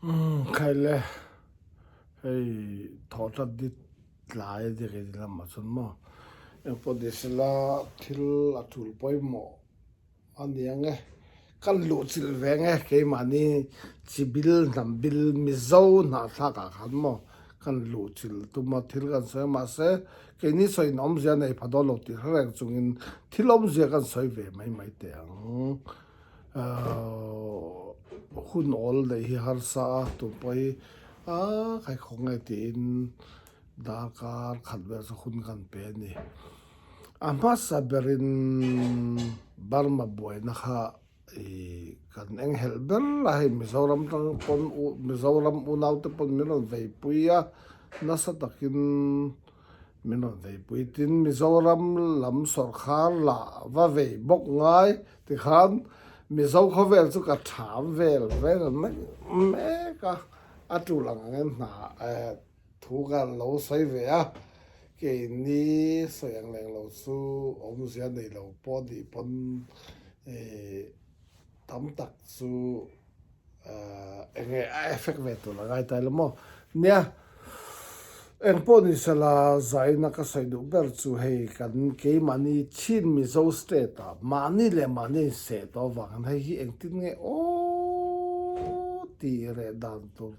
Khaile hei thawhtat ni tlai a dik in lamah chuan maw engpawh ni sela thil a tul pawimawh a ni ang e kan luh chilh ve ang e keimahni chi bil hnam bil Mizo hnahthlak ah khan maw kan luh chilh tum a thil kan sawi a mahse keini sawiin awmzia nei pha dawn lo tih hre reng chungin thil awmzia kan sawi ve mai mai teh ang. Hun awl neih hi harsa a tun pawh hi a khaikhawk nge tiin darkar khat vel chu hun kan pe a ni. A hmasa berin Burma buaina kha ih kan enghelh ber a hei Mizoram tang pawn Mizoram unaute pawn min rawn veipui a nasa takin Min rawn veipui tin Mizoram lam sawrkhar lah va vei bawk ngai tikhan Mizo khawvel chu ka tham vel vel mek mek a, a tul ang angin hna thu ka lo sawi ve a, keini sawi ang leng lo chu awmzia nei lo pawh nih pawn tam tak chu. Enge a effect ve tur a ngai ta ila maw? Nia, eng pawh ni sela zaina ka sawi duh ber chu hei kan keimahni Chin Mizo state ah mahni leh mahni a inseh tawh avangin hei hi engtin nge aw tih reh dan tur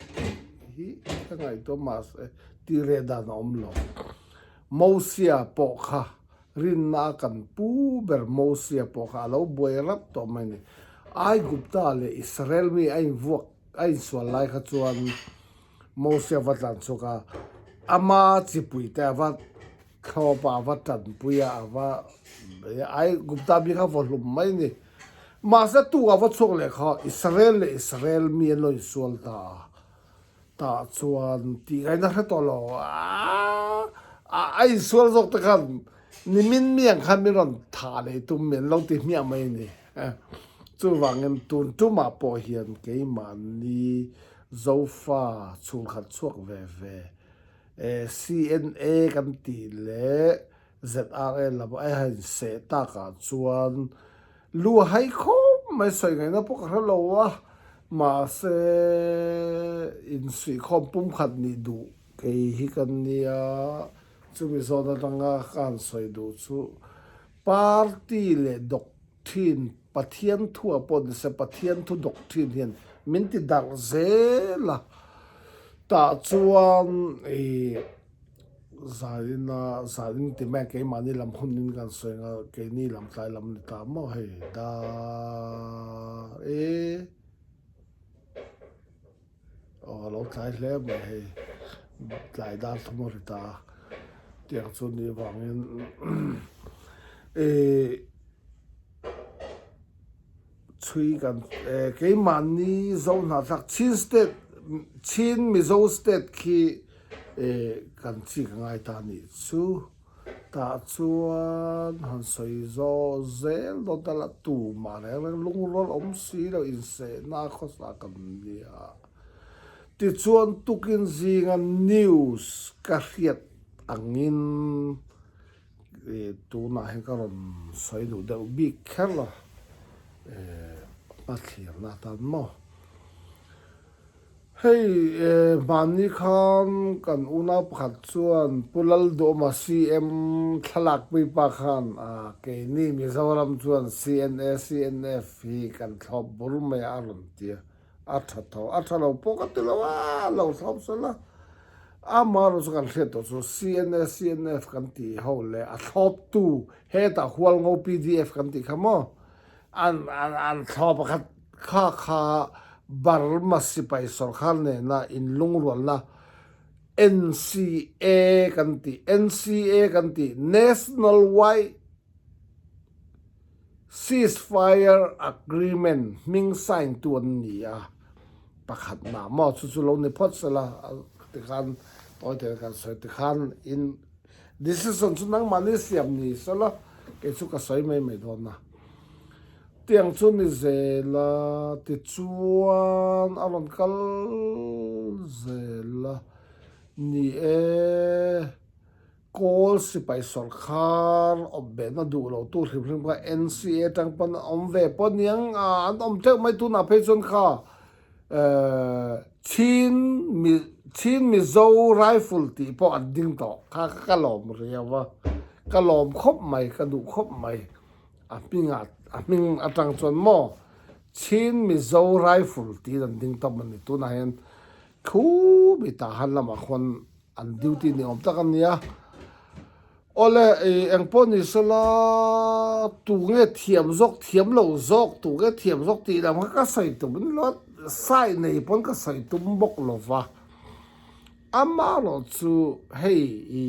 hi ka ngaihtuah mahse tih reh dan a awm lo. Mosia pawh kha Rinna a kan pu ber Mosia pawh kha a lo buai rap tawh mai a ni. Aigupta leh Israel mi a invuak a insual lai kha chuan Mosia va tlan chhuak a, ama chipui te a va thlawp a, a va tanpui a, a va Aigupta mi kha vaw hlum mai a ni. Mahse tukah va chhuak leh kha Israel leh Israel mi an lo insual ta a. Tah chuan tih ngaihna hre tawh lo a, a insual zawk te khan nimin mi ang khan min rawn thah leh tum mi an lo ti hmiah mai a ni. Chuvangin tun tumah pawh hian keimahni Zofa chhungkhat chhuak ve ve CNA kan tih leh ZRA lam a han seh takah chuan lu a hai khawp mai, sawi ngaihna pawh ka hre lo a, mahse insuihkhawm pumkhat nih duh kei hi ka nia, chumi zawn atanga ka han sawi duh chu party leh doctrine Pathian thuah pawh ni se Pathian thu doctrine hian min ti darh zel a, tah chuan ih. Zaina zain ti mai a keimahni lam hunin kan sawi ang a keini lam tlai lam ni ta maw hei dar e aw a lo tlai hle mai hei tlai dar thum a ri ta a tiang chu ni vangin eh. Chhui kan keimahni Zo hnahthlak Chin state Chin Mizo state khi kan chik a ngai ta nih chu tah chuan han sawi zawh zel dawn ta la tumah reng reng lungrual awm si lo insehna khawsa kan nia tichuan tukin zinga news ka hriat angin. Tunah hian ka rawn sawi duh deuh bik kher lo, hmathlirna atan maw. Hei hmanni khan kan unau pakhat chuan Pu Lalduhawma CM thlalakpui pa khan keini Mizoram chuan CNA, CNF hi kan thlawp bur mai a a rawn ti a. A tha tho, a tha lo pawh ka ti lo a, lo thlawp sel a. Amaherawh chu kan hriat tawh chu CNA, CNF kan tih ho leh a thlawptu hetah Hualngo pdf kan tih kha maw, an an an thlawp a khat kha kha Burma sipai sawrkar nena inlungrualna NCA kan tih, NCA kan tih National White Ceasefire Agreement hming sign tu an ni a, pakhat mah maw chu chu lo ni phawt sela tikhan tawi te kan sawi tikhan in decision chu nangmahni siam ni sela kei chu ka sawi mai mai dawn a, tiang chu ni zel a tichuan a rawn kal zel a ni e. Kawl sipai sawrkhar awp behna duh lo tu hrim hrim kha NCA atang pawn a awm ve pawh aniang a, an awm teuh mai tunah phei chuan kha. Chin Chin Mizo Rifle tih pawh an ding tawh kha ka lawm riau a, ka lawm khawp mai, ka duh khawp mai. A hmingah a hming atang chuan maw Chin Mizo Rifle tiin an ding tawp a ni. Tunah hian khu mi Tahan lamah khuan an duty ni awm tak a nia. Awle i eng pawh ni sela tu nge thiam zawk thiam lo zawk tu nge thiam zawk tih lam kha ka sawi tum in lo sai nei pawn ka sawi tum bawk lo va. Amaherawh chu hei i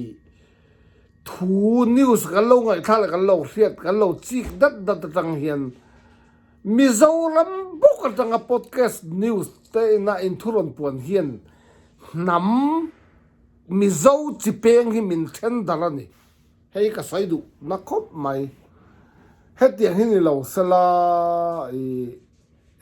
thu news kan lo ngaihthlak leh kan lo hriat kan lo chik dat dat atang hian Mizoram bawk atanga podcast news te ina inthu rawn puan hian hnam Mizo chi peng hi min then dar a ni. Hei ka sawi duh na khawp mai. Hetiang hi ni lo sela i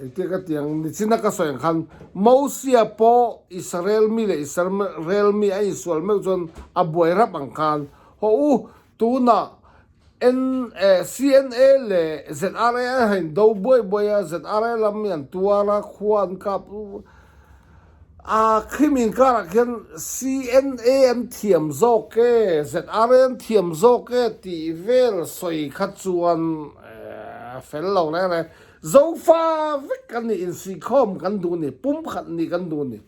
engtia ka tiang nichina ka sawi ang khan Mosia pawh Israel mi leh Israel mi a insual meuh chuan a buai rap ang khan haw u tunah N CNA leh ZRA an han do buai buai a, ZRA lam hi an tuar a, khua an kap a, khimi inkarah khian CNA an thiam zawk e, ZRA an thiam zawk e tih vel sawi kha chuan a fel lo reng reng. Zofa vek kan nih, insuihkhawm kan duh ni, pumkhat nih kan duh ni.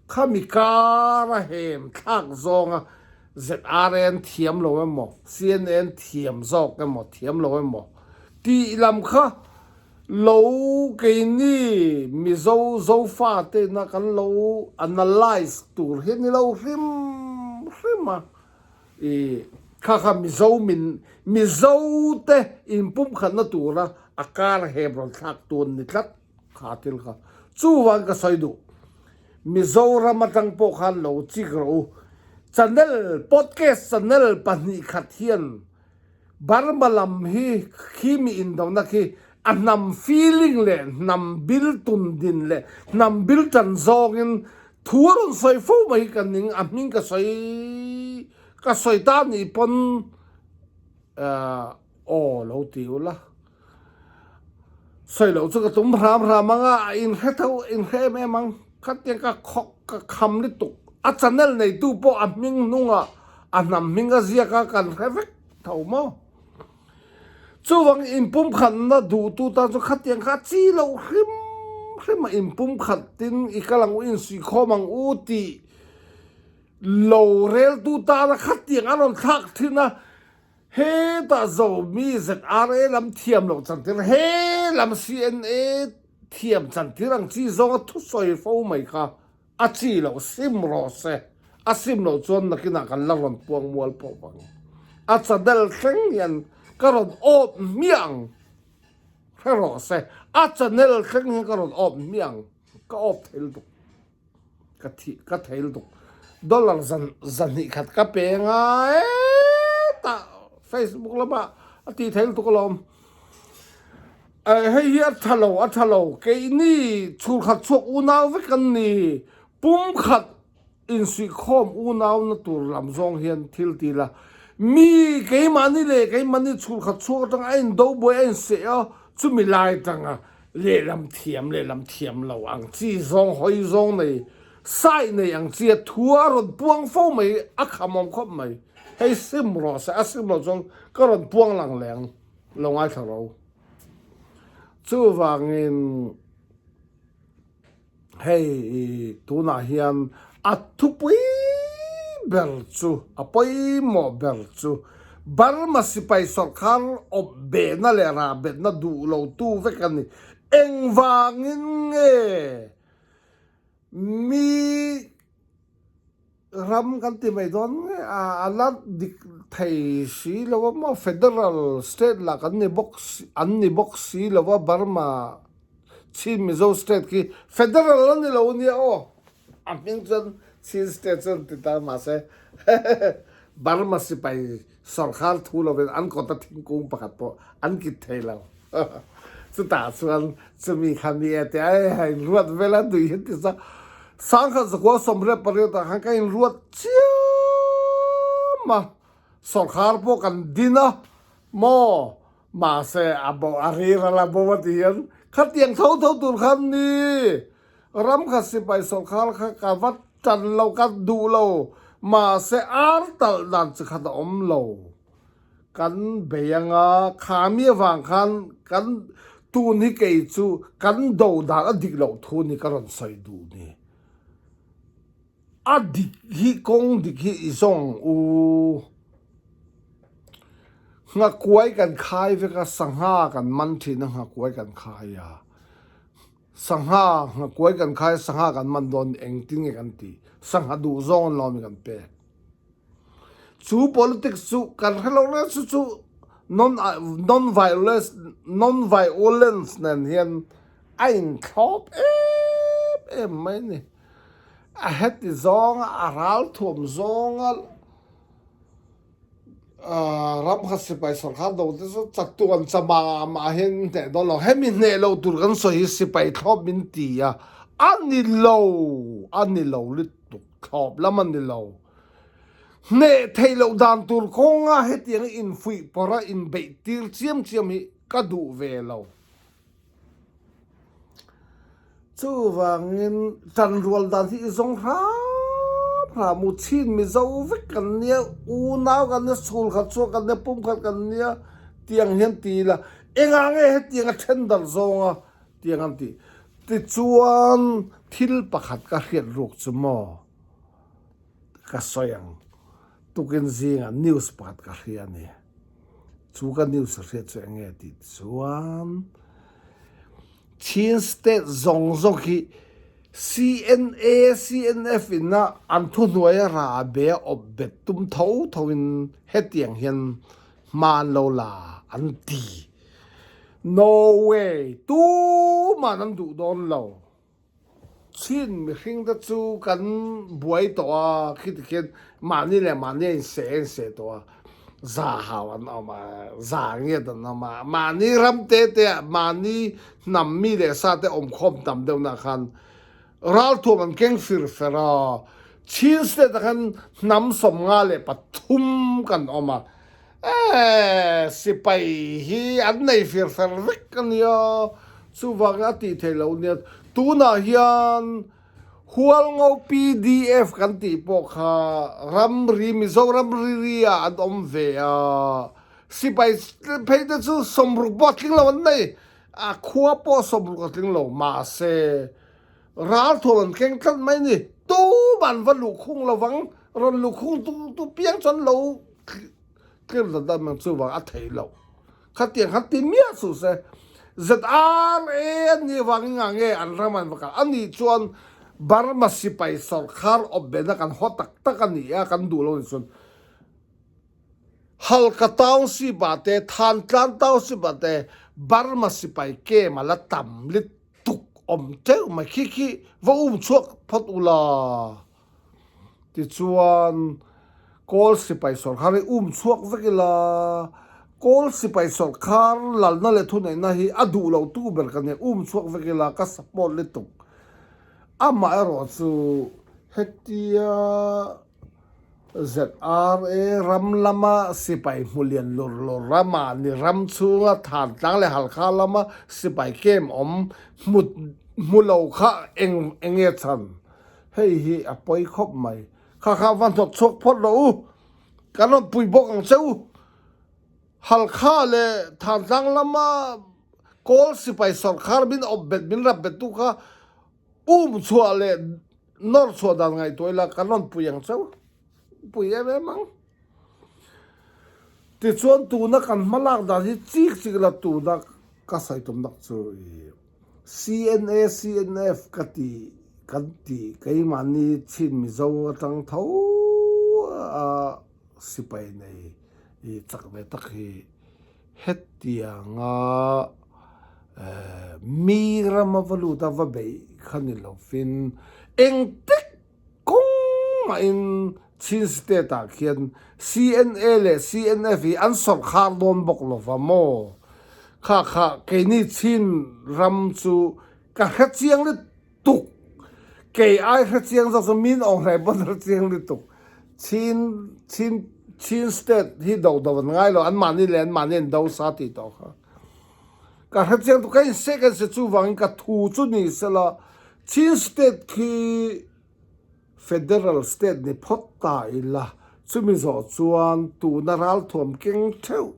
Khami kar a hem thlak zawnga ZRA an thiam lo emaw, CNA an thiam zawk emaw, thiam lo emaw tih lam kha lo keini Mizo Zofa tena kan lo analyse tur hi a ni lo hrim hrim a. I kha kha Mizo min Mizo te inpumkhatna tura a kar hem rawn thlak tu an ni tlat. Kha thil kha chuvang ka sawi duh. Mizoram atang pawh khan lo chik rawh u. Channel, podcast channel pahnih khat hian Burma lam hi khi mi indona khi a hnam feeling leh hnam bil tun din leh hnam bil tan zawngin thu a rawn sawi fo mai hi ka ning a hming ka sawi ka sawi ta nih pawn aw lo ti ula. Sawi loh chu ka tum hram hram ang a, a inhre tho, inhre em em ang. Khatiang ka khawk ka kham lutuk. A channel neitu pawh a hming hnungah a hnam hming a ziak a, kan hre vek tho maw. Chuvang inpumkhatna duhtu tan chu khatiang kha a chi loh hrim hrim a, inpumkhatin i kal ang u, insuihkhawm ang u tih lo reltu tana khatiang a rawn thlak thin a. Hetah Zomi ZRA lam thiam loh chantir, he lam CNA thiam chantir ang chi zawnga thusawi fo mai kha a chi loh sim rawh se. A sim loh chuan nakinah kan la rawn puang mual pawh vang. A channel thleng hian ka rawn awp hmiah ang. Hre rawh se. A channel thleng hian ka rawn awp hmiah ang. Ka awp thei lutuk. Ka thih ka thei lutuk dollar zan zahnih khat ka pe anga hetah facebook lamah a tih thei lutuk alawm hei hi a tha lo a tha lo keini chhulkhat chhuak unau vek an ni pumkhat insuihkhawm unau na tur lam zawng hian thil ti la mi keimahni leh keimahni chhulkhat chhuak atanga a indo buai a inseh a chumi lai atanga Lehlam thiam lehlam thiam lo ang chi zawng hawi zawng nei sai nei ang chi a thu a rawn puang fo mai a khamawm khawp mai hei sim rawh se a sim loh chuan ka rawn puang lang leng lo ngaithla ro chuvangin Hei tunah hian a thupui ber chu, a pawimawh ber chu Burma sipai sawrkar awp behna leh rahbetna duh lotu vek a ni. Engvangin nge mi ram kan ti mai dawn nge a, a la dik thei si lo a maw, federal state lah kan ni bawk an ni bawk si lo a, Burma Chin Mizo state khi federal a ni lo ania aw, a hming chuan Chin state chuan ti ta mahse Burma sipai sawrkar thu lovin an kawta thingkung pakhat pawh an kit thei lo. Chutah chuan chumi kha mi e teh a a inruat vel a nui hian ti sa sangkhat zakua 18 ah khan ka inruat chiam a, sawrkhar pawh kan din a maw mahse a bo a rir a la bo a ti hian khatiang tho tho tur khan ni. Ram khat sipai sawrkhar kha ka va tan lo, ka duh lo. Mahse ar talh dan chi khat a awm lo. Kan bei anga khami avang khan kan tun hi kei chu kan do dan a dik loh thu ni ka rawn sawi duh ni. A dik hi kawng dik hi i zawng ang u. Nghakuai kan khai vek a, sangha kan man thin a, nghakuai kan khai a. Sangha, nghakuai kan khai a, sangha kan man dawn engtin nge kan tih? Sangha duh zawng an lo ni kan pek. Chu politics chu kan hre lo reng chu chu non non violence non violence nen hian a inthlawp em em mai a ni. A heti zawnga a ralthuam zawnga ram kha sipai sawrkar do te chu chatuan chamah mah hian hneh dawn lo. Hemi hneh lo tur kan sawi hi sipai thlawp min ti a, a ni lo, a ni lo lutuk thlawp lam a ni lo. Hneh theih loh dan tur kawnga hetianga infuih pawrh a inbeih tir chiam chiam hi ka duh ve lo. Chuvangin tanrual dan hi i zawng hram hram u, chin Mizo vek kan nia, unau kan nia, chhul khat chhuak kan nia, pum khat kan nia tiang hian ti ila, engah nge hetianga then darh zawnga tiang an tih? Tichuan thil pakhat ka hriat ruk chu maw ka sawi ang, tukin zingah news pakhat ka hria a ni. Chu ka news a hriat chu eng nge tih chuan Chin state zawng zawng hi CNA, CNF in a an thuhnuai a rah be a awp bet tum tho tho in hetiang hian hma an lo la an ti. No way! Tuman an duh dawn lo. Chin mihring te chu kan buai tawh a, khiti khian mahni leh mahni a inseh a inseh tawh a, za hau an awm a, za ngiat an awm a, mahni ram te te ah mahni hnam mi leh sa te awmkhawm tam deuh nah khan ralthuam an keng fir fer a, Chin state ah khan hnam 53 kan awm a, Eeh, sipai hi an nei fir fer vek a nia, chuvangin a tih theih loh nia. Tunah hian Hualngo pdf kan tih pawh kha ramri, Mizoram riri ah an awm ve a, sipai phei te chu 60 pawh a tling lo an nei, a khua pawh 60 a tling lo, mahse ralthuam an keng tlat mai a ni. Tumah an va luhkhung lovang, rawn luhkhung tu piang chuan lo Tlir dat dat mang chuvang a theih loh. Khatiang khan ti miah suh se. ZRA an nih avangin nga nge an ram an va kal. A nih chuan Burma sipai sawrkhar awp bena kan haw tak tak a ni a, kan duh lo nih chuan Halka township ah te, Thantlang township ah te Burma sipai kem a la tam lutuk awm teuh mai. Khi khi va um chhuak phawt ula. Tichuan, Kawl sipai sawrkhar hi um chhuak vek ila, Kawl sipai sawrkhar lalna leh thuneihna hi a duh loh tu ber ka nia, um chhuak vek ila ka support lutuk. Amaherawh chu hetia ZRA ram lama sipai hmu lian lur lur rama ni ram chhunga Thantlang leh Halkha lama sipai kem awm hmu hmu lo kha eng enge chhan? Hei hi a pawi khawp mai. Kha kha va hnawt chhuak phawt rawh u. Kan rawn pui bawk ang che u. Halkha leh Thantlang lama Kawl sipai sawrkhar min awp bet min rap bet tu kha um chhuah leh nawr chhuah dan ngaihtuah ila kan rawn pui ang che u. Pui em em ang. Tichuan tuna kan hma lak dan hi chik chik la tuna ka sawi tum nak chu i CNA CNF ka ti kan ti keimahni Chin Mizo atang tho a sipai nei i chak ve tak hi hetianga mi rama va lut a va beih kha ni lovin engtik Kawng mahin Chin State ah khian CNA leh CNF hi an sawrkhar dawn bawk lo va maw? Kha kha keini Chin ram chu ka hre chiang lutuk. Kei ai hre chiang zawk chu min awng hlei pawn hre chiang lutuk. Chin Chin Chin State hi do do an ngai lo, anmahni leh anmahni an do sa tih tawh kha. Ka hre chiang tuk, ka inseh ka inseh chuvangin ka thu chu ni sela. Chin State khi Federal State ni phawt ta ila, chumi zawh chuan tuna ralthuam keng theuh,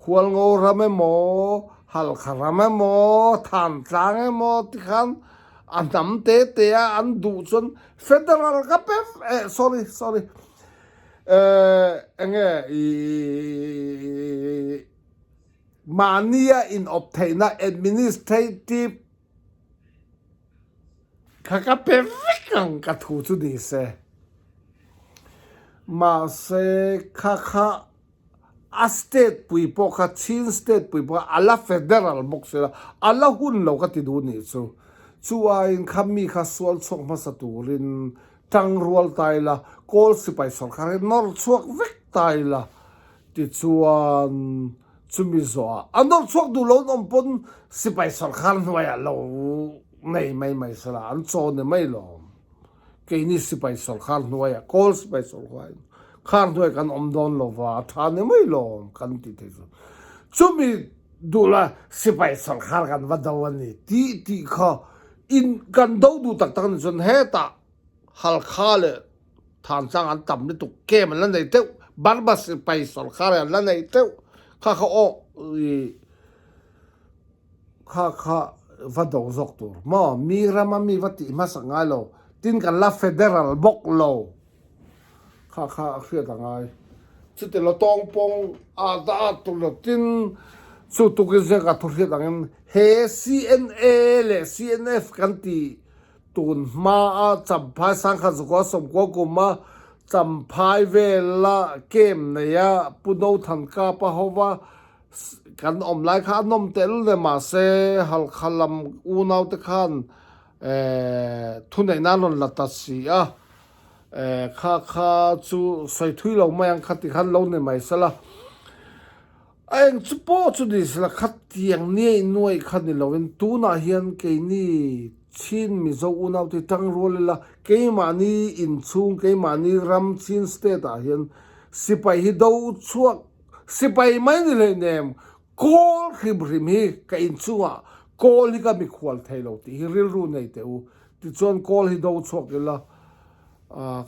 Hualngo ram emaw, Halkha ram emaw, Thantlang emaw tikhan a hnam te te a an duh chuan Federal ka pe eh sorry sorry eh enge ih mahnia inawp theihna administrative Kha ka pe vek ang ka thu chu ni se. Mahse kha kha a state pui pawh kha Chin state pui pawh kha a la federal bawk si la, a la hun lo ka ti duh nih chu. Chu aiin kha mi kha sual chhuak hmasa turin tangrual ta ila, Kawl sipai sawrkar hi nawr chhuak vek ta ila Tichuan, chumi zawhah a nawr chhuak duh lo an awm pawn sipai sawrkar hnuaiah lo nei mai mai sela an chaw ni mai lawm. Keini sipai sawrkar hnuaiah, Kawl sipai sawrkar khar hnuaiah kan awm dawn lo va, a tha ni mai lawm kan ti thei chu. Chumi duh la sipai sawrkar kan va do a ni tih tih kha in kan do duh tak tak a nih chuan hetah Halkha leh Thantlang an tam lutuk kem an la nei teuh, Burma sipai sawrkar an la nei teuh, kha kha aw i kha kha va do zawk tur maw, mi rama mi va tih hmasak ngai lo, tin kan la federal bawk lo, kha kha a hriat a ngai. Chuti lo tawng pawng at a at tur lo, tin chu tukin ziaka thu hriat angin he CNA leh CNF kan tih Tun hmaa Champhai Sangha Zakua Sawmkua kuma Champhai vela camp neia Pu Nothan Kapa hova kan awm lai kha a nawm tel le mahse Halkha lam unaute khan thuneihna an rawn la ta si a, kha kha chu sawi thui lo mai ang kha ti khan lo ni mai sela. A eng chu pawh chu ni sela khatiang niaih nuaih kha ni loin tunah hian keini Chin Mizo unaute tang rual ila keimahni inchhung keimahni ram Chin state ah hian sipai hi do chhuak sipai mai ni hleinem kawl hrim hrim hi ka inchhungah kawl hi ka mikhual thei lo tih hi rilru nei teh u tichuan kawl hi do chhuak ila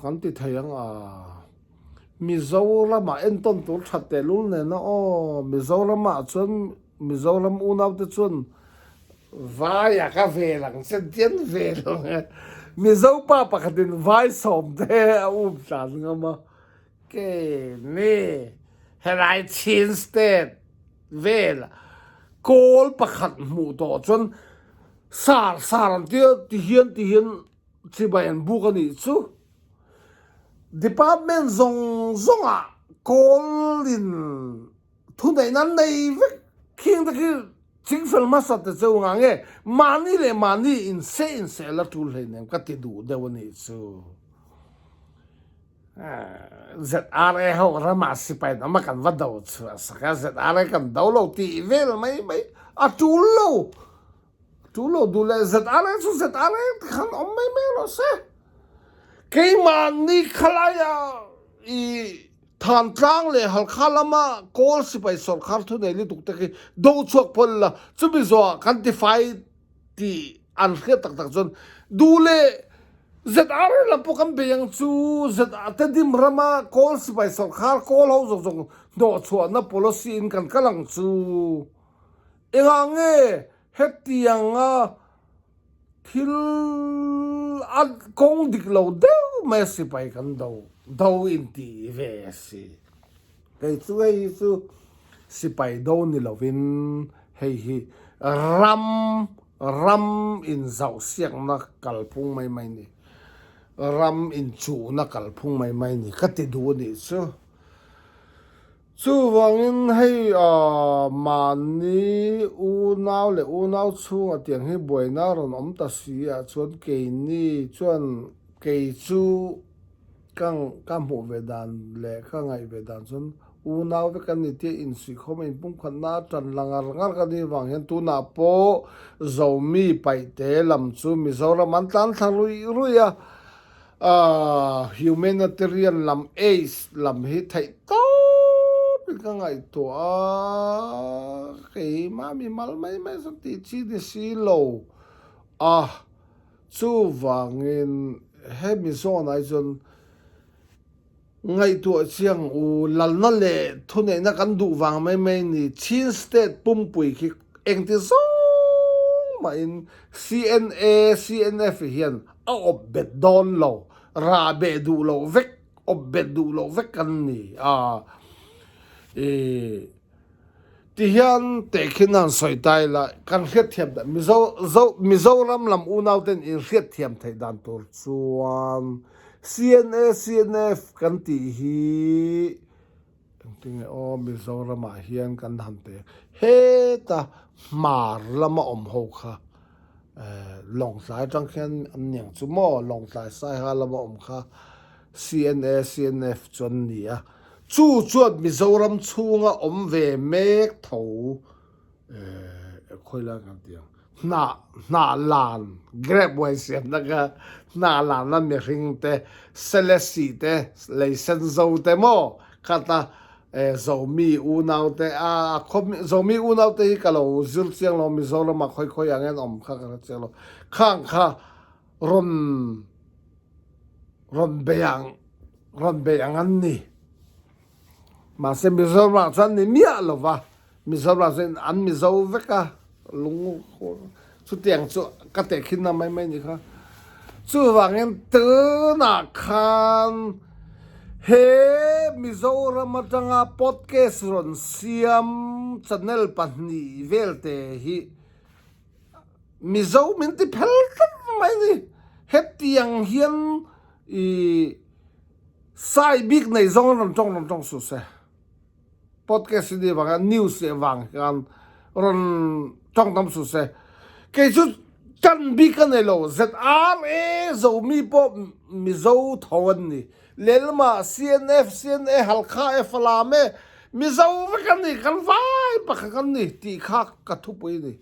kan ti thei ang a. Mizoramah entawn tur that tehlul nena aw, Mizoramah chuan Mizoram unaute chuan vai a ka vel ang che dian vel ang e. Mizo pa pakhatin vai sawm te a um tlan ngam a, keini helai Chin state vel kawl pakhat hmuh tawh chuan sar sar an tia tihian tihian chibai an buk a nih chu. Department zawng zawngah kawlin thuneihna an nei vek khing te khi chingfel hmasa te cheu nga nge mahni leh mahni inseh inseh la tul hleinem ka ti duh deuh a nih chu. ZRA ho ramah sipai hnam a kan va do chhuah sak a, ZRA kan do lo tih vel mai mai a tul lo. Tu lo duh leh ZRA chu ZRA ti khan awm mai mai rawh se. Keimahni khalaia i Thantlang leh Halkha lama Kawl sipai sawrkar thunei lutuk te khi do chhuak phawt la, chumi zawhah kan tifai tih an hriat tak tak chuan duh leh ZRA lam pawh kan bei ang chu ZRA Tedim rama Kawl sipai sawrkar Kawl ho zawng zawng hnawhchhuahna policy in kan kal ang chu. Engah nge hetianga thil a kawng dik lo deuh mai a sipai kan do do inti ve a si. Kei chu hei hi chu sipai do ni lovin hei hi ram ram inzauhsiakna kalphung mai mai ni, ram inchuhna kalphung mai mai ni ka ti duh a nih chu. Chuvangin hei mahni unau leh unau chhunga tiang hi buaina rawn awm ta si ah chuan keini chuan kei chu ka ka hmuh ve dan leh ka ngaih ve dan chuan unau vek an ni tia insuihkhawm a inpumkhatna a tan la ngar ngar ka nih vang hian tunah pawh Zomi paihte lam chu Mizoram an tlan thla ruih ruih a. Humanitarian lam aids lam hi theih tawpin ka ngaihtuah a, keimah mi mal mai mai zawk tih chi ni si lo a. Chuvangin hemi zawnah hi chuan ngaihtuah chiang u, lalna leh thuneihna kan duh vang mai mai ni, Chin State pumpui khi engti zawng mahin CNA, CNF hian a awp bet dawn lo, rah beh duh loh vek, awp bet duh loh vek kan ni a. Ih. Ti hian tehkhin han sawi ta ila, kan hriatthiam dan, Mizo, Zo, Mizoram lam unauten in hriatthiam theih dan tur chuan CNA, CNF kan tih hi engtinge aw Mizoramah hian kan han pe heta hmar lama awm ho kha eh Lawngtlai atang khian an niang chu maw Lawngtlai Saiha lama awm kha CNA, CNF chu an ni a. Chu chuan Mizoram chhunga awm ve mek tho khawi lai kan ti ang, hnah hnah lan grape wine siamna kha hnah lanna mihring te, Selesih te, Leisenzo te maw khata Zomi unau te a khaw Zomi unau te hi ka lo zir chiang lo Mizoramah khawi khawi ang hian awm kha ka hre chiang lo khang kha rawn rawn bei ang rawn bei ang an ni. Mahse Mizoramah chuan ni miah lo va, Mizoramah chuan an Mizo vek a, lung chutiang chu ka tehkhin na mai mai ni kha. Chuvangin tunah khan he Mizoram atanga podcast rawn siam channel pahnih velte hi Mizo min ti phel tlat mai ni. Hetiang hian i sai bik nei zawng rawn tawng rawn tawng suh se. Podcast hi ni vang hian news leh vang hian rawn tawng tam suh se. Kei chu tan bik ka nei lo. ZRA Zomi pawh Mizo tho an ni. Lelma, CNF, CNA, Halkha e, Falam e, Mizo vek an ni, kan vai pakhat kan ni tih kha ka thupui a ni.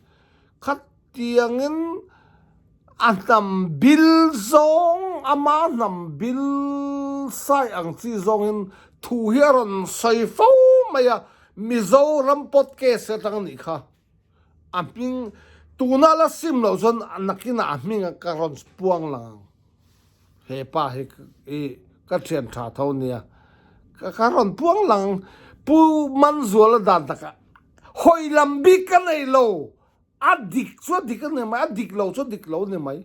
Khatiangin a hnam bil zawng, ama hnam bil sai ang chi zawngin thu hi a rawn sawi fo mai a, Mizoram podcast atang a nih kha. A hming tuna la sim loh chuan nakinah a hming ka rawn puang lang ang. He pa hi i ka thian tha tho nia. Ka ka rawn puang lang Pu Manzuala dan takah hawi lam bik ka nei lo. A dik chu a dik a ni mai, a dik lo chu a dik lo a ni mai.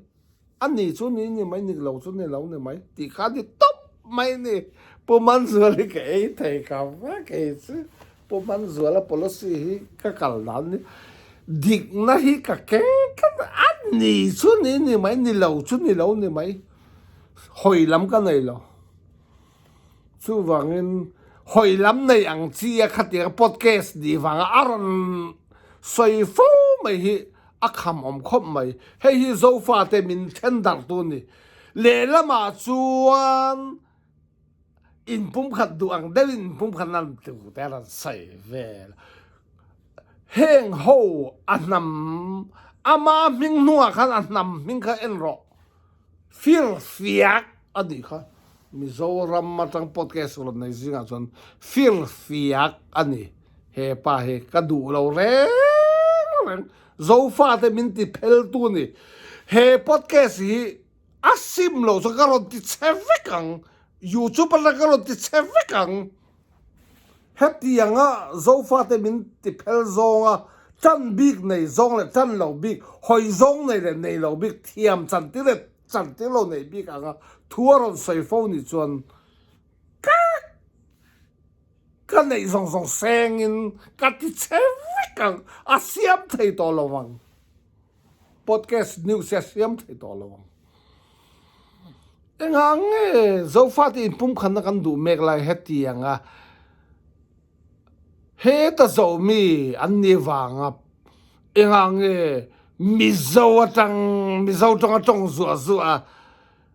A ni chu ni ni mai, nik lo chu ni lo ni mai tih kha a ni tawp mai ni. Pu Manzuala hi ka ei thei ka vek ei chu. Pu Manzuala policy hi ka kal dan ni dikna hi ka keng tlat a ni chu ni ni mai ni lo chu ni lo ni mai hawi lam ka nei lo chuvangin hawi lam nei ang chi a khatiang podcast ni vanga a rawn sawi fo mai hi a kham awm khawp mai hei hi Zofa te min then darh tu ni lehlamah chuan Inpumkhat duh ang deuhin inpumkhat nan tu te a rawn sawi vel. Heng ho a hnam ama hming hnungah khan a hnam hming kha en rawh. Fir fiak a nih kha. Mizoram atang podcast rawn nei zingah chuan fir fiak a ni. He pa hi ka duh lo reng reng. Zofate min ti phel tu a ni. He podcast hi A sim lo chuan ka rawn ti chhe vek ang, YouTube atang ka rawn ti chhe vek ang. Hetianga Zofate min ti phel zawnga tan bik nei zawng leh tan lo bik, hawi zawng nei leh nei lo bik, thiam chantir leh chantir lo nei bik anga thu a rawn sawi fo nih chuan ka ka neih zawng zawng sengin ka ti chhe vek ang, a siam thei tawh lo ang. Podcast news hi a siam thei tawh lo ang. Engah nge Zofate inpumkhatna kan duh mek lai hetiang a heta Zomi an ni vanga engah nge Mizo atang Mizo tanga tawng zuah zuah a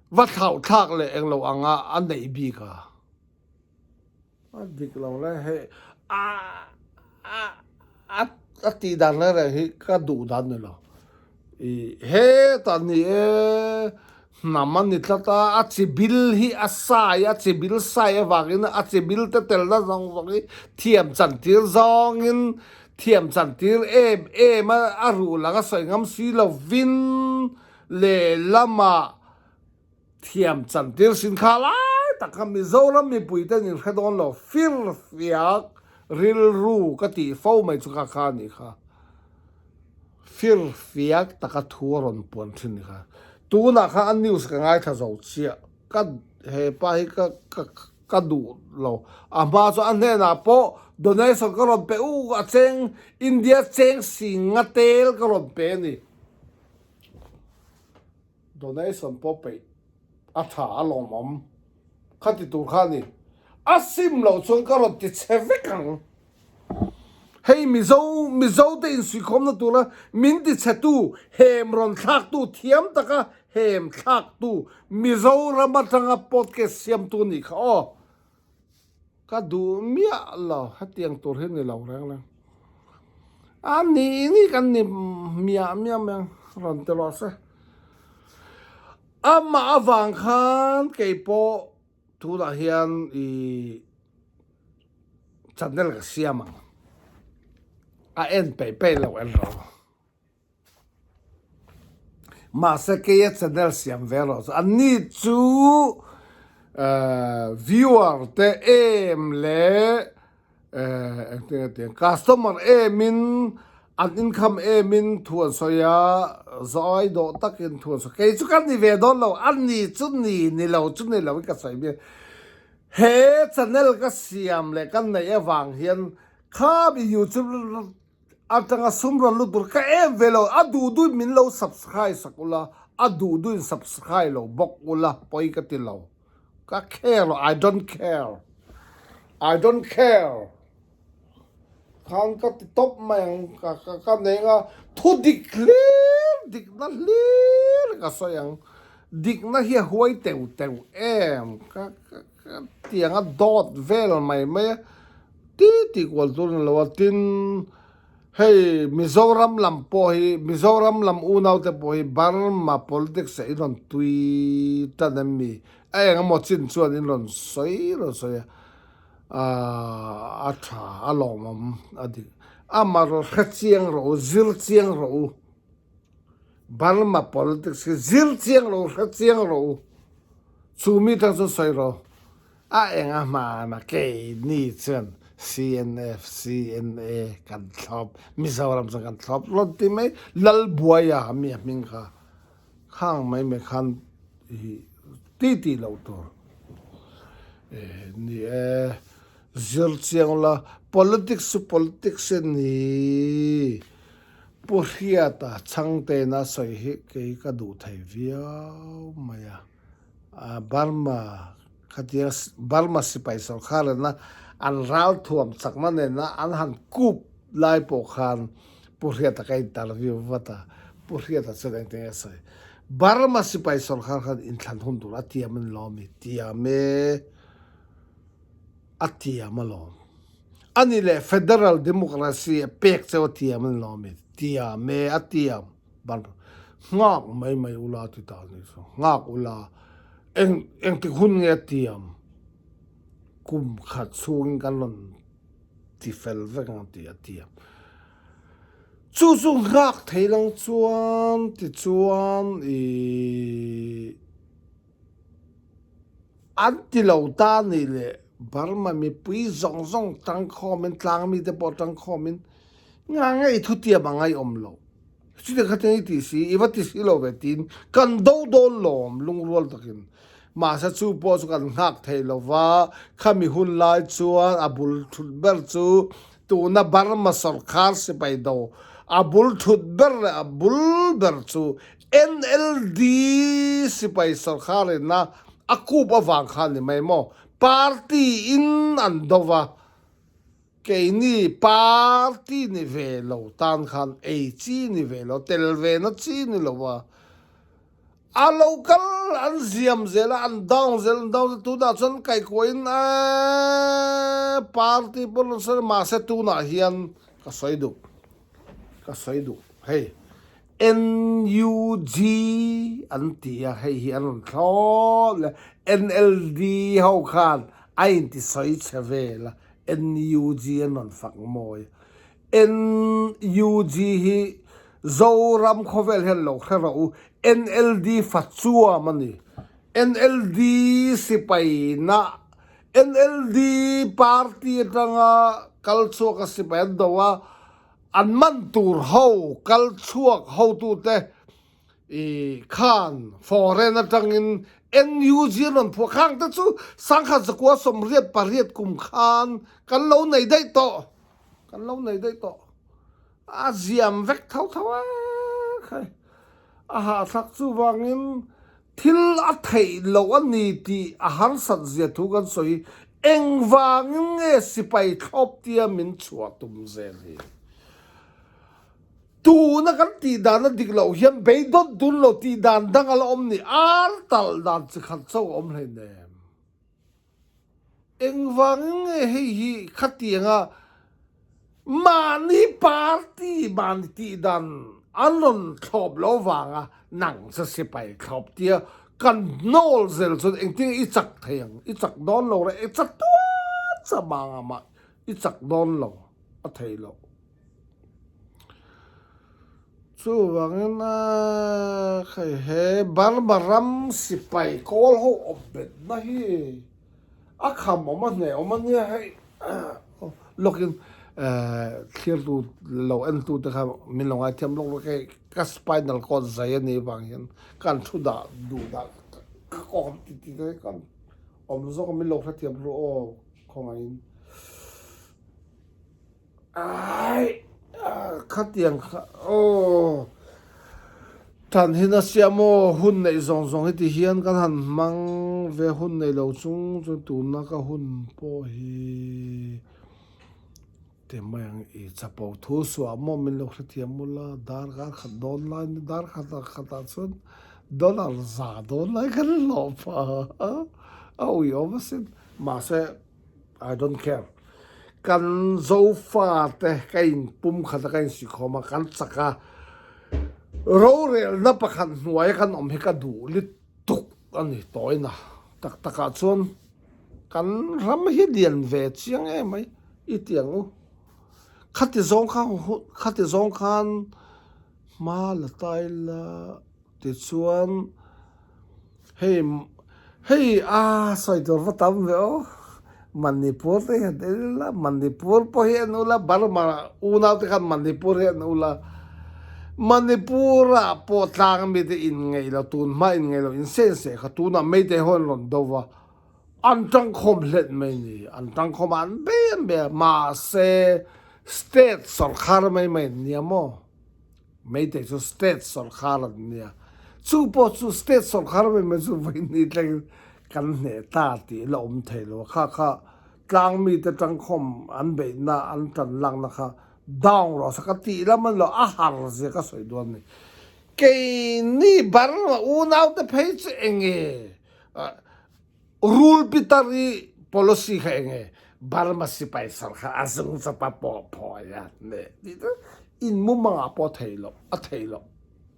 va thlauhthlak leh englo anga a neih bik a. A dik lo le hei a a a a tih dan reng reng hi ka duh dan ni lo i hetah ni e hnam a ni tlat a a chi bil hi a sai a chi bil sai avangin a chi bil te telna zawng zawng hi thiam chan tir zawngin thiam chan tir em em a a ruh lang a sawi ngam si lovin. lehlamah thiam chantir sin kha lai tak kha Mizoram mipui ten in hre dawn lo firfiak rilru ka tih fo mai chu kha kha a nih kha. Firfiak taka thu a rawn puan thin ni kha. Tunah khan a news ka ngaithla zo chiah. Ka he pa hi ka ka ka duh lo. A hma chu a hnenah pawh donation ka rawn pe u a cheng India cheng singa tel ka rawn pe a ni. Donation pawh peih a tha a lawmawm kha ti tur kha a ni. A sim loh chuan ka rawn ti chhe vek ang. Hei Mizo Mizo te insuikhawmna tura min ti chhetu, hem rawn thlaktu, thiam taka hem thlaktu Mizoram atanga podcast siamtu a nih kha aw. Ka duh miah lo, hetiang tur hi ni lo reng reng. A ni ni kan ni miah miah mai ang rawn ti rawh se. Amah avang khan keipawh tunah hian i channel ka siam ang. A en peih peih lo en rawh. Mahse keia channel siam ve rawh chu anni chu viewer te em leh engtin nge tih ang customer emin an income emin thu an sawi a zawi dawh takin thu an sawi kei chu ka ni ve dawn lo a ni chu ni ni lo chu ni lo in ka sawi mi he channel ka siam leh ka neih avang hian khami youtube atanga sum rawn lut tur ka em ve lo a duh duhin min lo subscribe sak ula a duh duhin subscribe lo bawk ula pawi ka ti lo. Ka care lo, I don't care, I don't care khan ka ti tawp mai ang, ka ka ka nei anga thu dik hlir, dikna hlir ka sawi ang, dikna hi a huai teuh teuh em, ka ka ka tiang a dawt vel mai mai a, ti ti kual tur a ni lo a, tin Hei Mizoram lam pawh hi Mizoram lam unau te pawh hi Burma politics ah in rawn tui tan em mi? A eng emaw chin chuan in rawn sawi rawn sawi a, aah a tha a lawmawm a dik. Amaherawh hre chiang rawh u, zir chiang rawh u. Burma politics hi zir chiang rawh u, hre chiang rawh u. Chu mi tang chuan sawi rawh. A eng a hmana keini chuan CNF, CNA kan thlawp, Mizoram chuan kan thlawp rawn ti mai, Lalbuaia mi a hming kha khang mai mai khan i ti tih loh tur ni e, zir chiang ula, politics chu politics a ni, Pu Hriata Chhangtena sawi hi kei ka duh thei viau mai a. Burma khatia Burma sipai sorkar ina an ralthuam chakna nena an han kup lai pawh khan Pu Hriata ka interview vat a, Pu Hriata chuan engtin nge a sawi, Burma sipai sorkar khan inthlan hun tur a tiam a ni lo ami? Tiam e, a tiam alawm. A ni leh Federal Democracy a pek cheu a tiam a ni lo ami? Tiam e, a tiam. Bar nghak mai mai ula ti ta ni chu nghak ula eng engtik hun nge tiam kum khat chhungin kan rawn ti fel vek ang tih a tiam chu chu nghak thei lang chuan tichuan ihh an ti lo ta nih leh Burma mipui zawng zawng tangkhawmin tlang mite pawh tangkhawmin nga nge i thutiam a ngaihawm loh. Chutiang kha tiang i ti si, i va ti si lo ve tiin kan do dawn lawm lungrual takin. Mahse chu pawh chu kan nghak thei lo va, khami hun lai chuan a bul thut ber chu tuna Burma sawrkhar sipai do a bul thut ber leh a bul ber chu NLD sipai sawrkhar ina a kup avang kha a ni mai maw? Party in an do va. Keini party ni ve lo tan khan ei chi ni ve lo, tel ve na chi ni lo a, a lo kal an ziam zel a, an down zel an down zel, tunah chuan kaihkuahin eeee party pawh an sawi mahse tunah hian ka sawi duh, ka sawi duh hei NUG an ti a, hei hi an rawn thlawt leh NLD ho khan a intisawi chhe vel a, NUG an rawn fak mawi. NUG hi Zoram khawvel hian lo hre rawh u. NLD fachuam a ni. NLD sipaina, NLD party atanga kal chhuak a sipai an do a, an man tur ho kal chhuak hotute i khan foreign atangin NUG an rawn phuah khang te chu sangkhat zakua 88 kum khan kan lo nei daih tawh kan lo nei daih tawh a ziam vek tho tho e khai a hahthlak chuvangin thil a theih loh a ni tih a harsat zia thu kan sawi engvangin nge sipai thlawp tia min chhuah tum zel hi. Tuna kan tih dan a dik loh hian beidawt dun lo tih dan dang a la awm ni, ar talh dan chi khat chauh a awm hleinem. Engvangin nge hei hi khatianga mahni party mahni tih dan an rawn thlawp lo vanga nang chu sipai thlawp tia kan hnawl zel chuan engtin nge i chak thei ang, i chak dawn lo reh, i chak tuan chamanga mah i chak dawn lo a thei loh. Chuvangin a khai he Burma ram sipai kawl ho awp betna hi a kham awm a hneh awm a nia hei lawkin thlir tu lo en tu te kha min lo ngaithiam lawk lawk hei ka spinal cord zai a nih vang hian kan thu dah duh dah ka kawm ti ti te kan awm zawk a min lo hrethiam ru aw khawngaihin. Ai khatiang kha aw tan hi nasiam aw hun neih zawng zawng hi ti hian kan han hmang ve hun nei lo chung chuan tuna ka hun pawh hi ti mai ang i chapo thu suah maw min lo hrethiam ula dar kar khat dawn lai ni dar khat ah khat ah chuan dollar za dawn lai kan hlawh phah a a uiawm asin mahse. I don't care. Kan Zofate ka in pum khat a ka in sikhawm a, kan chak a, rorelna pakhat hnuai a kan awm hi ka duh lutuk a ni tawina. Tak takah chuan kan ram hi lian ve chiang em mai i ti ang u. Khati zawng kha khati zawng khan hma la ta ila. Tichuan, hei hei a sawi tur va tam ve aw, Manipur te hian en ila, Manipur pawh hi en ula, Burma unau te khan Manipur hi en ula, Manipur ah pawh tlang ami te inngeih lo, tun hma inngeih lo, inse inse kha tunah Meitei ho an rawn do va, an tangkhawm hlet mai ni, an tangkhawm a an bei an bei a, mahse state sawrkhar mai mai an nia maw? Meitei chu state sawrkhar an nia. Chu pawh chu state sawrkhar mai mai chu vawiin thlengin kan hneh ta tih la awm thei lo a. Kha kha tlang mite tangkhawm an beihna an tan lakna kha down rawh se ka tih lam a ni lo, a har zia ka sawi dawn a ni. Keini Burma unaute phei chu enge Rul pitar i policy kha enge Burma sipai sar kha a zung chapa pawh phawi a ne tih chu in mumang ah pawh a thei loh a thei loh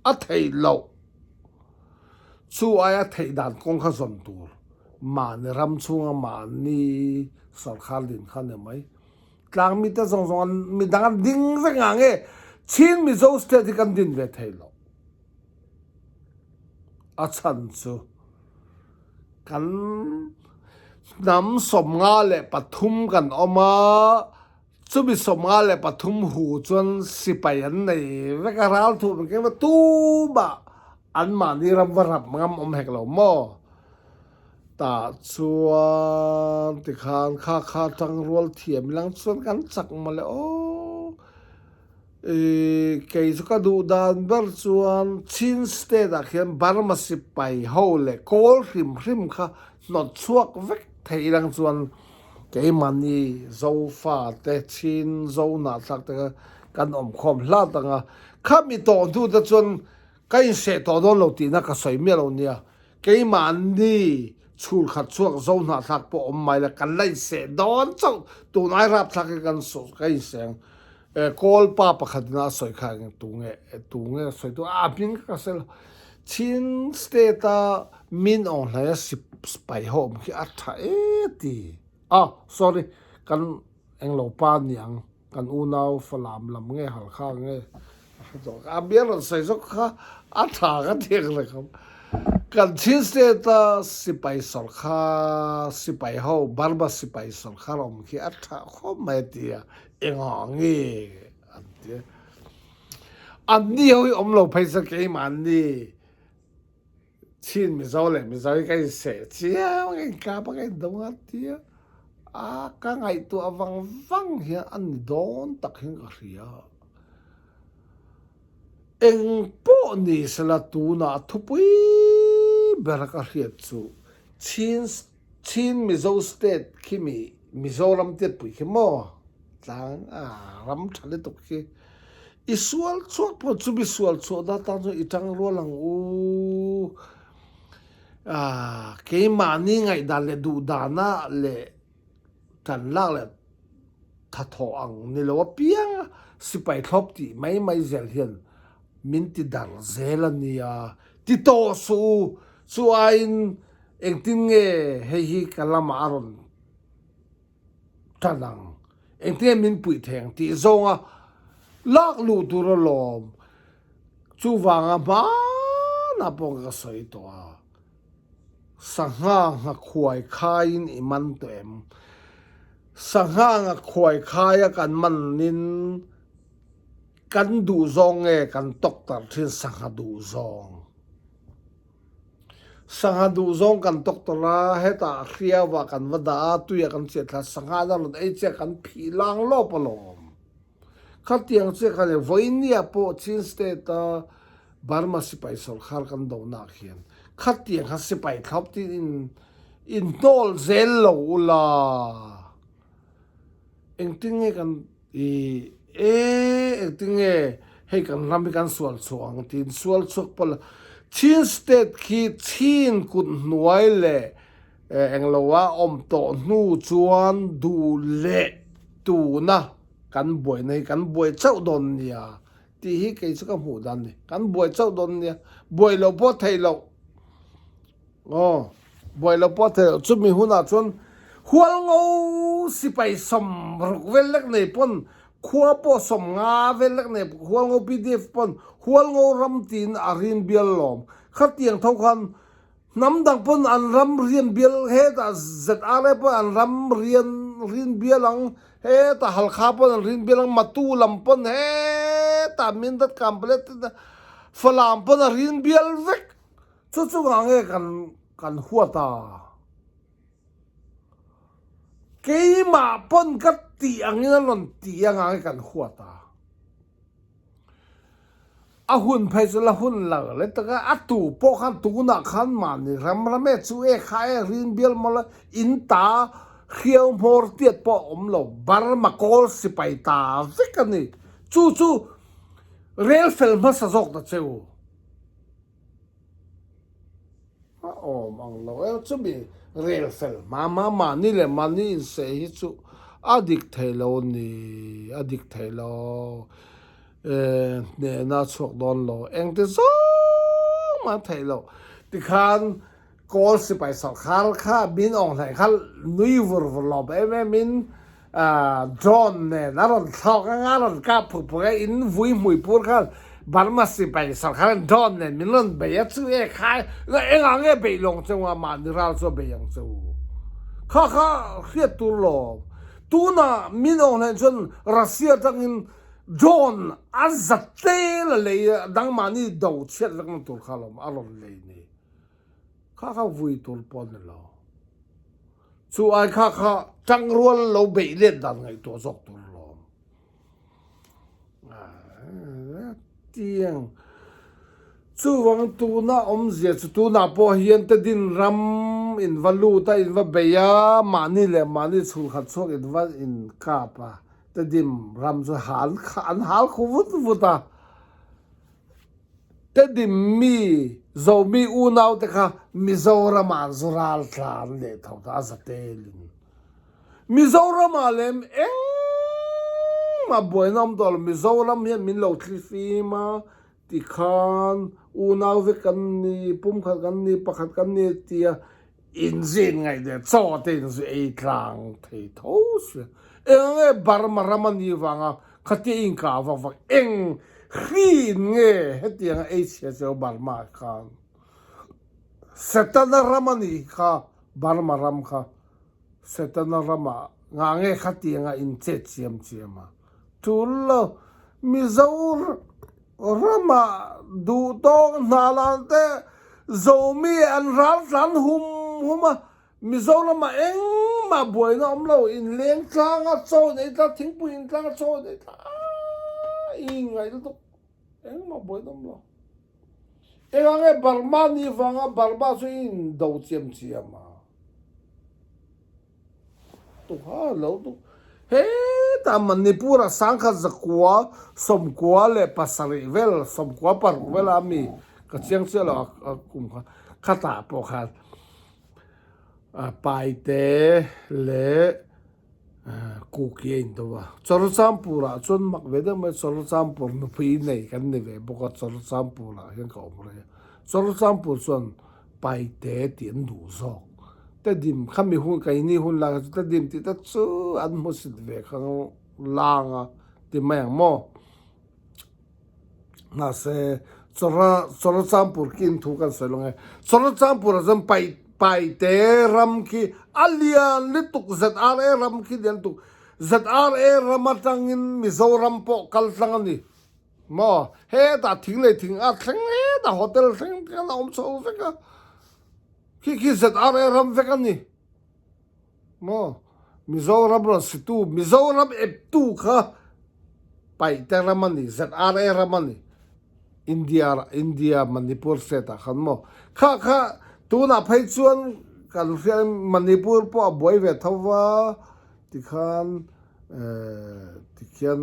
a thei loh chu aia theih dan kawng kha zawn tur mahni ram chhunga mahni sarkhar din kha ni mai tlang mite zawng zawng an midang an ding vek ngah nge Chin Mizo state hi kan din ve thei loh a chhan chu. Kan hnam 53 kan awm a, chumi 53 hu chuan sipai an nei vek a, ral thuam an keng vek, tumah anmahni ram va rap ngam awm hek lo maw? Tah chuan tikhan kha kha tangrual thiam ilang chuan kan chak mawle aw. I kei chu ka duh dan ber chuan Chin state ah khian Burma sipai ho leh kawl hrim hrim kha hnawt chhuak vek thei ilang chuan keimahni Zofa te Chin Zo hnahthlak te kha kan awm khawm hlat ang a, khami tawh hnu te chuan ka inhreh tawh dawn lo tihna ka sawi miah lo nia. Keimahni chhul khat chhuak zo hnahthlak pawh awm mai la, kan la inseh dawn chauh, tun ai rapthlak hi kan ka inseng. Kawl pa pakhat ina a sawi kha eng tu nge, tu nge a sawi tu, a hming kha ka hre lo. Chin state a min awng hlai a sipai ho awm khi a tha e ti. Ah sorry, kan englo pa niang, kan unau Falam lam nge Halkha nge. hre tawh. A bial rawn sawi zawk kha a tha ka ti ang reng ang. Kan Chin State a sipai sawrkhar, sipai ho, Burma sipai sawrkhar awm khi a tha khawp mai a ti a, engah nge an ti a. Anni ho hi awm lo phei chuan keimahni Chin Mizo leh Mizo hi ka inseh chiam a, ka inkap a, ka indawng a tia a ka ngaihtuah vang vang hian a ni dawn tak hian ka hria. Eng pawh ni sela tunah thupui bera ka hriat chu Chin Chin Mizo State khi mi Mizoram tiatpui khi maw tlang a ram tha lutuk khi i sual chhuak pawh chumi sual chhuah na tan chuan i tang rual ang u ah keimahni ngaihdan leh duhdana leh tan lak leh thathawh ang ni lo apiang a sipai thlawp tih mai mai zel hian min ti dar zel a nia ti tawh suh u chu aiin Engtin nge hei hi ka lamah a rawn tan ang? Engtin nge min puih thei ang tih zawnga lak luh tur alawm. Chuvanga hmanah pawh ka sawi tawh a, sangha nghakhuai khaiin i man tawh em? Sangha nghakhuai khaia kan manin kan duh zawng nge kan tawktarh thin sangha duh zawng? Sangha duh zawng kan tawk tawrh a, hetah hriau ah kan va dah a, tui ah kan chiah thla, sangha in a rawn ei chiah kan phih lang lawp alawm. Khatiang chiah khan e Vawinia pawh Chin State a Burma sipai sawrkhar kan dohna ah khian khatiang kha sipai thlawp tin in in hnawl zel lo ula. Engtin nge kan I e engtin nge hei kan ram hi kan sual chhuah ang tiin sual chhuak pawh la Chin state khi Chin kut hnuai leh englo a awm tawh hnu chuan duh leh tuna kan buaina hi kan buai chauh dawn nia tih hi kei chu ka hmuh dan a ni kan buai chauh dawn nia buai loh pawh theih loh. Aw, buai lo pawh thei loh. Chumi hunah chuan Hualngo sipai 60 vel lek nei pawn khua pawh 50 vel lek nei Hualngo pdf pawn Hualngo ram tiin a rin bial lawm. Khatiang tho khan hnam dang pawn an ram rian bial hetah ZRA pawn an ram rian rin bial ang, hetah Halkha pawn an rin bial ang, Matu lam pawn hetah Mindat Kambalet Falam pawn a rin bial vek. Chu chungah nge kan kan huat a? Keimah pawn ka tih angin an rawn ti anga nge kan huat a? A hun phei chu la hun lo le tak a, a tu pawh khan tunah khan mahni ram ram e chu e kha e rin bial mawlh a, in ta hriau hmawr tiat pawh a awm lo, Burma kawl sipai ta vek a ni. Chu chu rel fel hmasa zawk ta che u. A awm ang lo e, chumi rel fel hma hma mahni leh mahni inseh hi chu a dik thei lo a ni, a dik thei lo e, hnehna a chhuak dawn lo, engti zawng mah a theih loh tikhan Kawl sipai sawrkhar kha min awng hlei kha nui vur vur lawm em em in drone nen a rawn thlawk anga a rawn kap phuk phuk a, in vui hmui pur khan Burma sipai sawrkhar in drone nen min rawn bei a chu e khai engah nge beih lawng cheu a mahni ral chu a bei ang cheu kha kha hriat tur lawm tunah min awng hlei chuan Russia atangin drone a za tel a lei a dang mahni do chhiat vekna tur kha lawm a rawn lei ni. Kha kha vui tur pawh a ni lo. Chu ai kha kha tangrual lo beih let dan ngaihtuah zawk tur lawm. Tiang chuvang tuna awmzia chu tunah pawh hian te din ram in va lut a in va bei a mahni leh mahni chhulkhat chhuak in va in kap a te dim ram chu hal an hal khu vut vut a. Tedim mi Zomi unaute kha Mizoramah an zu ral tlan leh tho ta a za telin. Mizoramah lem engmah buaina awm tawh lo, Mizoram hian min lo thlifim a tikhan unau vek kan ni, pumkhat kan ni, pakhat kan ni tia inzin ngaih leh chaw te inzu ei tlang thei tho sia. Eng nge Burma ram a nih vanga khatia inkah vak vak eng. Hri in nge hetianga ei chhia cheu Burma ah khan? Setana ram a nih kha Burma ram kha. Setana ramah ngah nge khatianga in chet chiam chiam a? Tul lo. Mizo ramah duh tawk hna lan te Zomi an ral tlan hum hum a, Mizoramah engmah buaina awm lo, inleng tlang a, chaw in ei tlang, thingpui in tlang a, chaw in ei tlang a, i inngaih lutuk, engmah buaina awm lo. Engah nge Burma ni vanga Burma chu i indo chiam chiam a? Tuha lo tuk. Hetah Manipur ah sangkhat zakua sawmkua leh pasarih vel, sawmkua paruk vel a mi ka chiang chiah lo a kum kha, khatah pawh khan Paite leh Kuki a indo a. Chawrchampur ah chuan mak ve deuh mai, Chawrchampur nupui nei kan ni ve bawk a, Chawrchampur ah hian ka awm rei a. Chawrchampur chuan Paite tih an duh zawk. Tedim khami hun keini hun lai kha chu Tedim tih te chu an hmusit ve kha lang a ti mai ang maw. Mahse Chawra Chawrachampur khi in thu kan sawi lo nge. Chawrachampur ah chuan Pai Paite ram khi a lian lutuk ZRA ram khi lian lutuk. ZRA ram atangin Mizoram pawh kal tlang a ni. Maw? Hetah thing leh thing a thleng hetah hotel thleng te khan a awm chho vek a. Khi khi ZRA ram vek a ni. Maw? Mizoram rawn situ, Mizoram eptu kha Paihte ram a ni, ZRA ram a ni. India, India Manipur state ah khan maw? Kha kha tunah phei chuan kan hria Manipur pawh a buai ve tho va tikhan Tikhian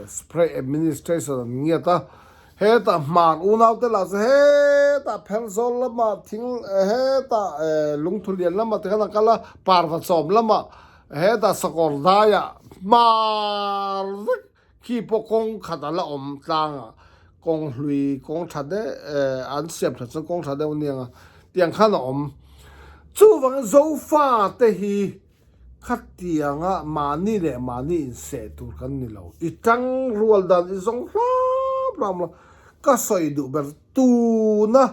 spray administration an ngiat a, hetah hmar unaute lah chu hetah Pherzawl lamah thing hetah Lungthulian lamah tikhan an kal a, Parvachawm lamah hetah Sakawr daiah hmar vek khi pawh kawng khat a la awm tlangah kawng hlui kawng tha deuh an siam that chuan kawng tha deuh aniang a tiang khan a awm. Chuvangin Zofate hi Khatianga mahni leh mahni inseh tur kan ni lo. I tang rual dan i zawng hram hram lo. Ka sawi duh ber tuna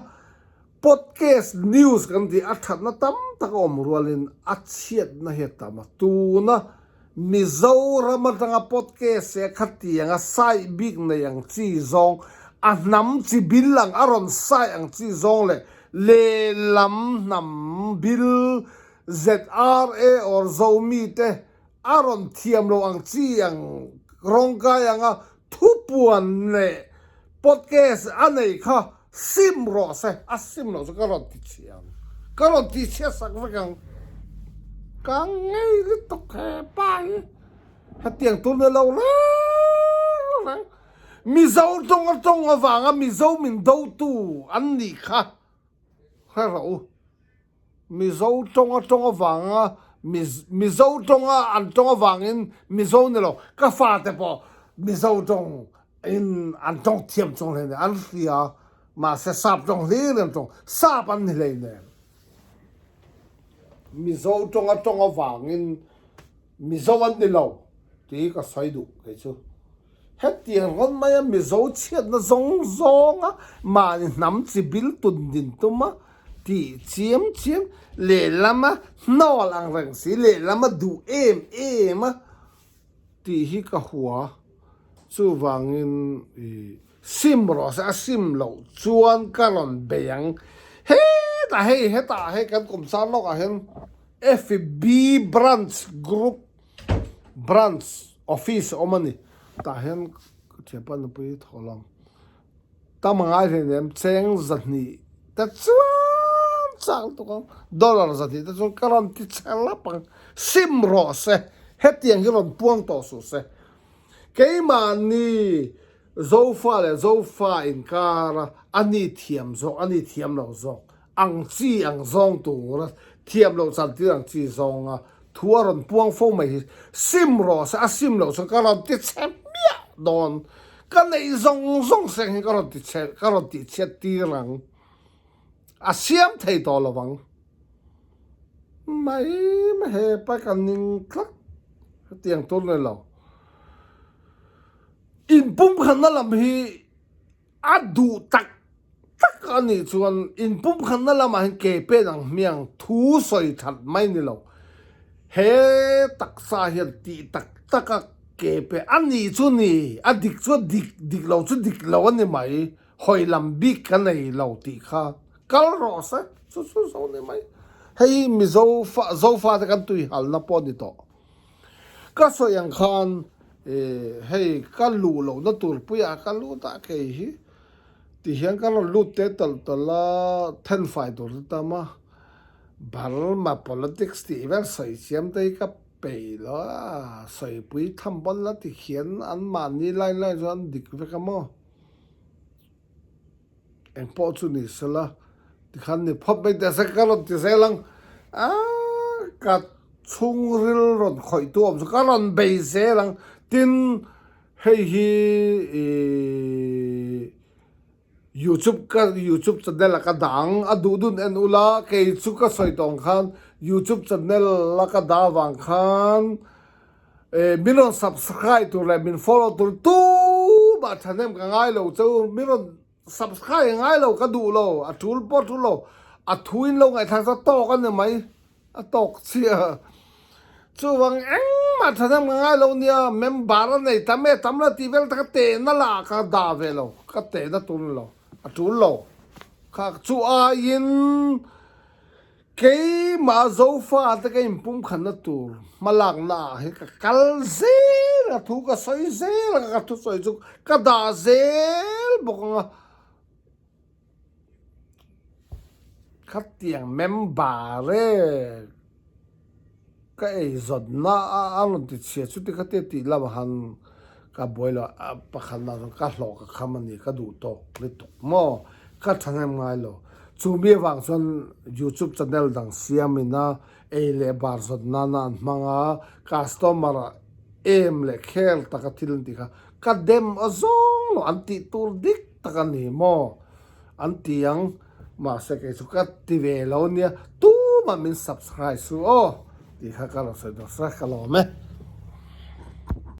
podcast news kan tih a thatna tam tak a awm rualin a chhiatna hi a tam a. Tuna Mizoram atanga podcast he khatianga sai bik nei ang chi zawng, a hnam chi bil ang a rawn sai ang chi zawng leh lehlam hnam bil ZRA or Zomi te a rawn thiam lo ang chi ang rawngkai anga thupuan leh podcast a nei kha sim rawh se, a sim loh chu ka rawn ti chhia ang, ka rawn ti chhia sak vek ang. Ka ngei lutuk he pa hi, hetiang tur ni lo reng reng. Mizo tawng a tawng avanga Mizo min dotu an nih kha hre rawh u. Mizo tawng a tawng avanga Mizo tawnga an tawng avangin Mizo ni lo, ka fate pawh Mizo tawng in an tawng thiam chung hle nen an hria, mahse sap tawng hlir an tawng, sap an ni hlei nen. Mizo tawng a tawng avangin Mizo an ni lo tih ka sawi duh kei chu. Hetiang rawn maia Mizo chhiatna zawng zawnga mahni hnam chi bil tun din tuma tih chiam chiam lehlama hnawl ang reng si lehlama duh em em a tih hi ka hua. Chuvangin i sim rawh se a sim loh chuan ka rawn bei ang. Hetah hei hetah hei kan kumsar lawkah hian FB branch group Branch office a awm a ni. Tah hian ka thianpa nupui thaw lo ang. Tam a ngai hleinem cheng 200 te chuan chak lutuk ang. Dollar 200 te chuan ka rawn ti chhe lap ang. Sim rawh se. Hetiang hi rawn puang tawh suh se. Keimahni Zofa leh Zofa inkara a ni thiam zawk, a ni thiam lo zawk ang chi ang zawng tura thiam loh chantir ang chi zawnga thu a rawn puang fo mai hi sim rawh se, a sim loh chuan ka rawn ti chhe hmiah dawn. Ka neih zawng zawng seng hi ka rawn ti chhe, ka rawn tih chhiat tir ang. A siam thei tawh lo vang. Mai mai hepa ka ning tlat hetiang tur ni lo. Inpumkhatna lam hi. A duh tak tak a nih chuan inpumkhatna lamah hian ke pen ang hmiang thu sawi that mai ni lo. He taksa hian tih tak taka ke pe a nih chu ni, a dik chu a dik, dik lo chu dik lo a ni mai, hawi lam bik ka nei lo tih kha kal rawh se, chu chu zo ni mai. Hei Mizo fa, Zofa te kan tuihalna pawh a ni tawh. Ka sawi ang khan hei ka luh lohna tur puiah ka lut a kei hi ti hian ka rawn lut te tawlh tawlh a thenfai tur te tam a, Burma politics tih vel sawi chiam te hi ka peih lo a, sawipui tham pawn la ti khian an mahni line line chuan an dik vek a maw. Eng pawh chu ni sela tikhan ni phawt mai teh se ka rawn ti zel ang aaa ka chhungril rawn khawih tu awm chu ka rawn bei zel ang tin hei hi ihh youtube ka youtube channel a ka dah ang a duh dun en ula kei chu ka sawi tawh ang khan youtube channel a ka dah avang khan Eh min rawn subscribe tur leh min follow tur tumah thahnem ka ngai lo cheu min rawn subscribe ngai lo ka duh lo a tul pawh tul lo a thu in lo ngaihthlak chu a tawk a ni mai a tawk chiah chuvang engmah thahnem ka ngai lo nia member a nei tam e tam la tih vel taka tehna lah ka dah ve lo ka tehna tur ni lo a tul lo kha chu aiin Keimah Zofa te ka inpumkhatna tur hmalakna ah hi ka kal zel a, thu ka sawi zel a, ka thusawi chu ka dah zel bawk ang a. Khatiang member e ka eizawnna a a rawn ti chhia chuti khatia tih lamah han ka buai lo a, pakhatna chuan ka hlawh ka kham a ni ka duh tawk lutuk maw ka thahnem ngai lo. Chu mi avang chuan youtube channel dang siamin a ei leh bar zawt nana an hmang a, customer em leh khel taka thil an tih kha ka dem a zawng lo an tih tur dik tak a ni maw an ti ang. Mahse kei chu ka ti ve lo nia, tumah min subscribe su aw tih kha ka rawn sawi dawn sa, ka lawm e.